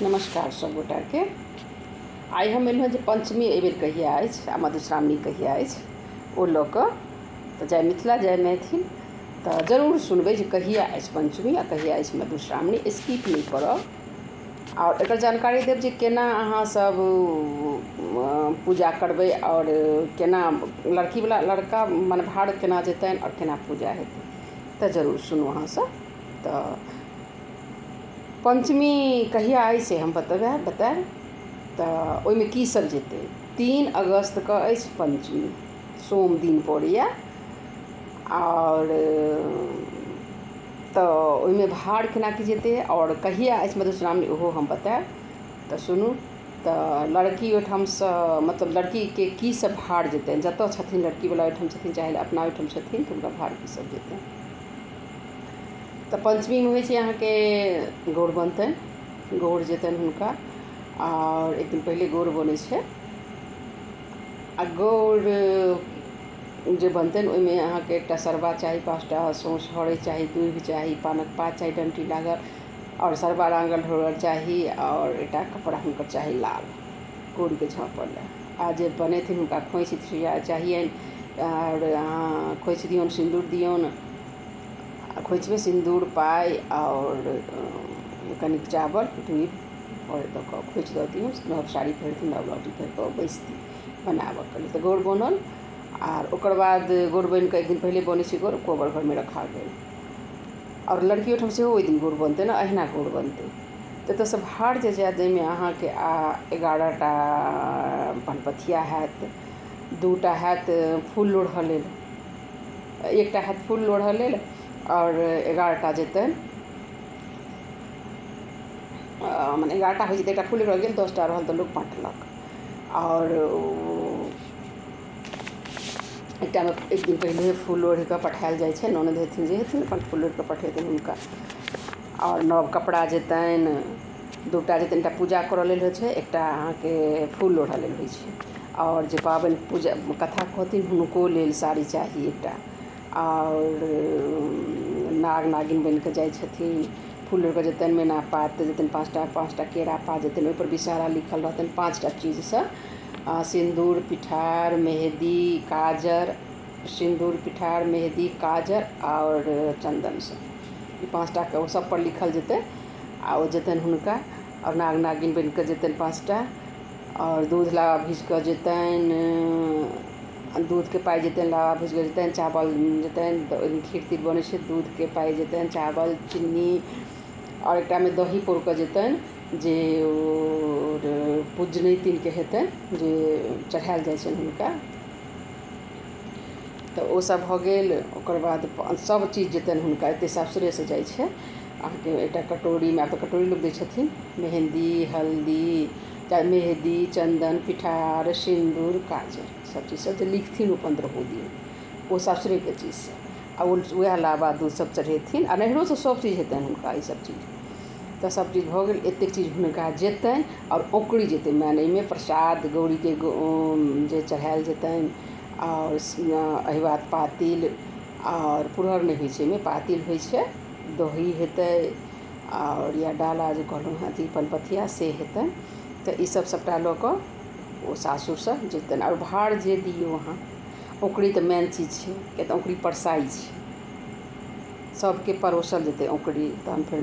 नमस्कार सब गोटाके। आइ हम एलहुँ जे पञ्चमी एहिबेर कहिया अछि आ मधुश्रावणी कहिया अछि ओ लऽ कऽ। तऽ जय मिथिला, जय मैथिल। तऽ जरूर सुनबै जे कहिया अछि पञ्चमी आ कहिया अछि मधुश्रावणी, स्किप नहि करब। आओर एकर जानकारी देब जे केना अहाँ सब पूजा करबै आओर केना लड़कीवला लड़का मने भार केना जेतनि आओर केना पूजा हेतै। तऽ जरूर सुनू अहाँ सब। तऽ पञ्चमी कहिया अछि से हम बतायब। तऽ ओहिमे की सब जेतै? 3 अगस्तके अछि पञ्चमी, सोम दिन पड़ैया। आओर तऽ ओहिमे भार केना की जेतै आओर कहिया अछि मधुश्रावणी ओहो हम बतायब। तऽ सुनू। तऽ लड़की ओहिठामसँ, मतलब लड़कीके की सब भार जेतनि, जतऽ छथिन लड़कीवला ओहिठाम छथिन चाहे अपना ओहिठाम छथिन, तऽ हुनका भार की सब जेतनि? तऽ पञ्चमीमे होइ छै अहाँके गौर बनतनि, गौर जेतनि हुनका। आओर एक दिन पहिले गौर बनै छै आ गौर जे बनतनि ओहिमे अहाँके एकटा सरबा चाही, 5टा सौँस हरैद चाही, दूभि चाही, पानक पात चाही, डण्टी लागल, आओर सरबा राङ्गल ढोरल चाही, आओर एकटा कपड़ा हुनकर चाही लाल गौरीके झाँपल लए। आ जे बनेथिन हुनका खोँइछ चाहियनि। आओर अहाँ खोँइछ दियौन, सिन्दूर दियौन, खोँइछमे सिन्दूर, पाइ आओर कनिक चावल, दूभि आओर दऽ कऽ खोँइछ दऽ दियौन। नव साड़ी पहिरथिन, नव लहठी पहिर कऽ बैसथिन बनाबऽके लेल। तऽ गौर बनल आर ओकर बाद गौर बनि कऽ, एक दिन पहिले बनै छै गौर, कोबर घरमे रखा गेल। आओर लड़की ओहिठाम सेहो ओहि दिन गौर बनतै ने, अहिना गौर बनतै। तऽ एतऽसँ भार जे जायत जाहिमे अहाँके 11टा पनपथिया हैत, 2टा हैत फूल लोढ़ऽ लेल, एकटा हैत फूल लोढ़ऽ लेल, आओर 11टा जेतनि, मने 11टा होइ छै तऽ एकटा फूल लोढ़ऽ गेल, 10टा रहल तऽ लोक बाँटलक। आओर एकटामे एक दिन पहिले फूल लोढ़ि कऽ पठायल जाइ छै। ननद हेथिन, जे हेथिन, अपन फूल लोढ़ि कऽ पठेथिन हुनका। आओर नव कपड़ा जेतनि, 2टा जेतनि, एकटा पूजा करऽ लेल होइ छै, एकटा अहाँके फूल लोढ़ऽ लेल होइ छै। आओर जे पाबनि पूजा कथा कहथिन हुनको लेल साड़ी चाही एकटा। आओर नाग नागिन बनि कऽ जाइ छथिन, फूल लोढ़ि कऽ जेतनि, मैना पात जेतनि 5टा, 5टा केरा पात जेतनि, ओहिपर विषहरा लिखल रहतनि 5टा चीजसँ, सिन्दूर, पिठार, मेहदी, काजर, सिन्दूर, पिठार, मेहदी, काजर आओर चन्दनसँ ई 5टाके ओ सब पर लिखल जेतै आ ओ जेतनि हुनका। आओर नाग नागिन बनि कऽ जेतनि 5टा। आओर दूध लावा भुजि कऽ जेतनि, दूधके पाइ जेतनि, लावा भुजि कऽ जेतनि, चावल जेतनि। तऽ ओहि दिन खीर तीर बनै छै, दूधके पाइ जेतनि, चावल, चिन्नी, आओर एकटामे दही पौर कऽ जेतनि जे ओ पूजनैतिनके हेतनि, जे चढ़ायल जाइ छनि हुनका। तऽ ओ सब भऽ गेल। ओकर बाद सब चीज जेतनि हुनका, एते सासुरेसँ जाइ छै अहाँके एकटा कटोरीमे। आब तऽ कटोरी लोक दै छथिन। मेहन्दी, हल्दी, मेहदी, चन्दन, पिठार, सिन्दूर, काजर, सब चीज सब जे लिखथिन ओ 15 दिन ओ सासुरेके चीजसँ आ ओ वएह लाबा दूध सब चढ़ेथिन। आ नैहरोसँ सब चीज हेतनि हुनका ई सब चीज। तऽ सब चीज भऽ गेल, एतेक चीज हुनका जेतनि। आओर औकरी जेतै, माने एहिमे प्रसाद गौरीके जे चढ़ायल जेतनि, आओर एहिबात पातिल, आओर पुरहर नहि होइ छै एहिमे, पातिल होइ छै, दही हेतै, आओर या डाला जे कहलहुँ हँ, अथी पनपथिया से हेतनि। तऽ ईसब सबटा लऽ कऽ ओ सासुरसँ जेतनि। आओर भार जे दियौ अहाँ, औकरी तऽ मेन चीज छै, किया तऽ औकरी परसाइ छै, सबके परोसल जेतै औकरी, तहन फेर